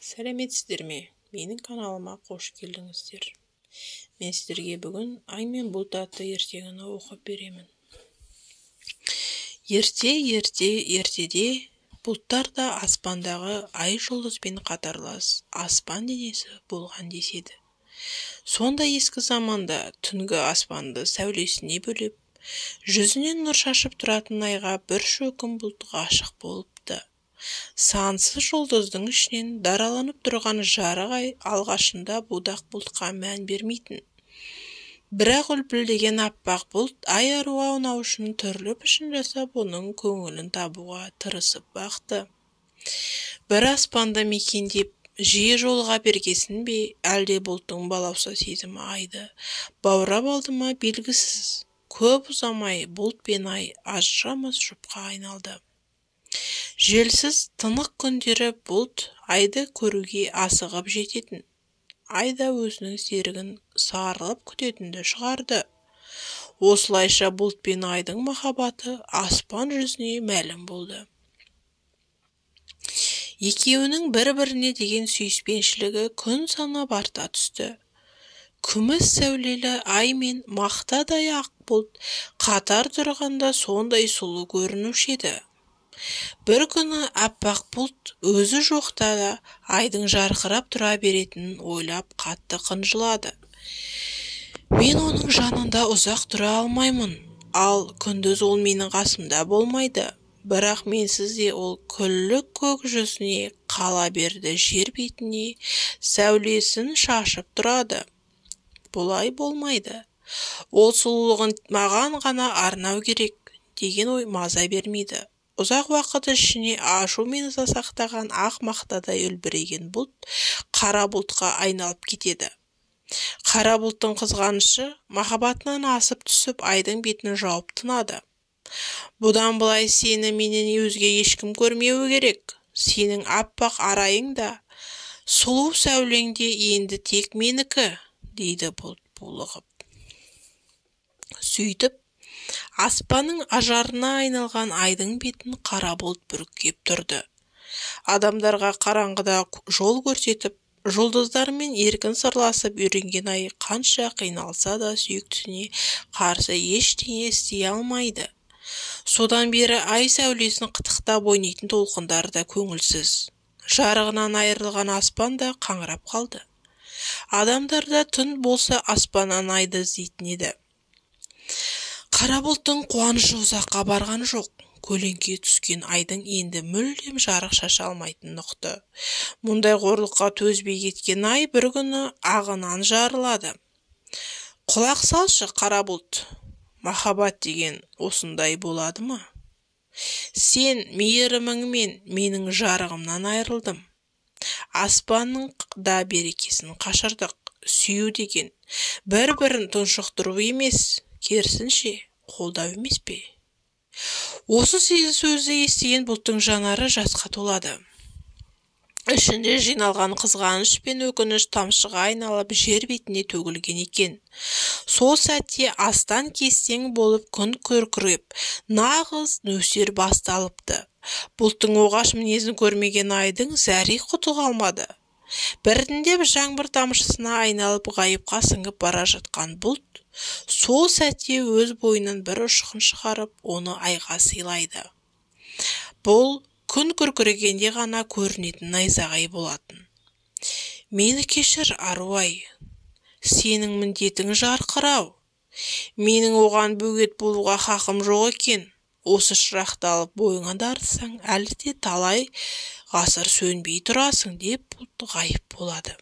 Сәлеметсіздер ме? Менің каналыма қош келдіңіздер. Мен сіздерге бүгін Ай мен бұлт атты ертегіні оқып беремін. Ерте, ерте, ертеде бұлттар да аспандағы ай жұлдызбен қатарлас аспан денесі болған деседі. Сондай ескі заманда түнгі аспанды сәулесіне бөлеп, жүзінен нұр шашып тұратын айға бір шөкім бұлт ғашық болыпты. Сансыз жұлдыздың ішінен дараланып тұрған жарық ай алғашында будақ бұлтқа мән бермейтін. Бірақ үлпілдеген аппақ бұлт ай аруға ұнау үшін түрлі пішін жасап, оның көңілін табуға тырысып бақты. Бір аспанды мекендеп, жиі жолыға бергесін бе, әлде бұлттың балауса сезімі айды баурап алды ма, белгісіз. Көп ұзамай бұлт пен ай ажырамас жұпқа айналды. Желсіз тынық күндері бұлт айды көруге асығып жететін. Ай да өзінің серігін сарылып күтетінді шығарды. Осылайша бұлт пен айдың махаббаты аспан жүзіне мәлім болды. Екеуінің бір-біріне деген сүйіспеншілігі күн санап арта түсті. Күміс сәулелі ай мен мақтадай ақ бұлт қатар тұрғанда сондай сұлу көрінуші еді. Бір күні аппақ бұлт өзі жоқта да айдың жарқырап тұра беретінін ойлап қатты қынжылады. Мен оның жанында ұзақ тұра алмаймын, ал күндіз ол менің қасымда болмайды. Бірақ менсіз де ол күллі көк жүзіне қала берді, жер бетіне сәулесін шашып тұрады. Бұлай болмайды. Ол сұлулығын маған ғана арнау керек деген ой маза бермейді. Ұзақ уақыт ішіне ашу мен ыза сақтаған ақ мақтадай үлбіреген бұлт қара бұлтқа айналып кетеді. Қара бұлттың қызғанышы махаббатынан асып түсіп, айдың бетін жауып тынады. Бұдан былай сені менен өзге ешкім көрмеуі керек. Сенің аппақ арайың да, сұлу сәулең де енді тек менікі, дейді бұлт булығып. Сөйтіп, аспанның ажарына айналған айдың бетін қара бұлт бүркеп тұрды. Адамдарға қараңғыда жол көрсетіп, жұлдыздармен еркін сырласып үйренген ай қанша қиналса да сүйіктісіне қарсы ештеңе істей алмайды. Содан бері ай сәулесін қытықтап ойнайтын толқындар да көңілсіз. Жарығынан айырылған аспан да қаңырап қалды. Адамдар да түн болса аспаннан айды іздейтін еді. Қара бұлттың қуанышы ұзаққа барған жоқ. Көлеңке түскен айдың енді мүлдем жарық шаша алмайтынын ұқты. Мұндай қорлыққа төзбей кеткен ай бір күні ағынан жарылады. Құлақ салшы, қара бұлт, махаббат деген осындай болады ма? Сен мейіріміңмен менің жарығымнан айырылдым. Аспанның да берекесін қашырдық. Сүю деген бір-бірін тұншықтыру емес, керісінше қолдау емес пе? Осы сөзді естіген бұлттың жанары жасқа толады. Ішінде жиналған қызғаныш пен өкініш тамшыға айналып жер бетіне төгілген екен. Сол сәтте астан кестең болып күн күркіреп, нағыз нөсер басталыпты. Бұлттың оғаш мінезін көрмеген айдың зәре құты қалмады. Біртіндеп жаңбыр тамшысына айналып ғайыпқа сіңіп бара жатқан бұлт сол сәтте өз бойынан бір ұшқын шығарып, оны айға сыйлайды. Бұл күн күркірегенде ғана көрінетін найзағай болатын. Мені кешір, ару ай, сенің міндетің жарқырау. Менің оған бөгет болуға хақым жоқ екен. Осы шырақты алып бойыңа дарытсаң, әлі де талай ғасыр сөнбей тұрасың, деп бұлт ғайып болады.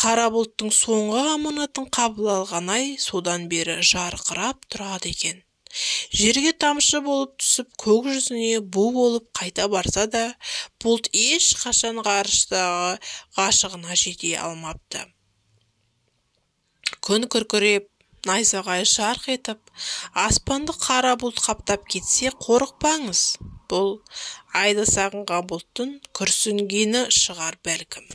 Қара бұлттың соңғы аманатын қабыл алған ай содан бері жарқырап тұрады екен. Жерге тамшы болып түсіп, көк жүзіне бу болып қайта барса да, бұлт ешқашан ғарыштағы ғашығына жете алмапты. Күн күркіреп, найзағай жарқ етіп, аспанды қара бұлт қаптап кетсе, қорықпаңыз. Бұл айды сағынған бұлттың күрсінгені шығар бәлкім.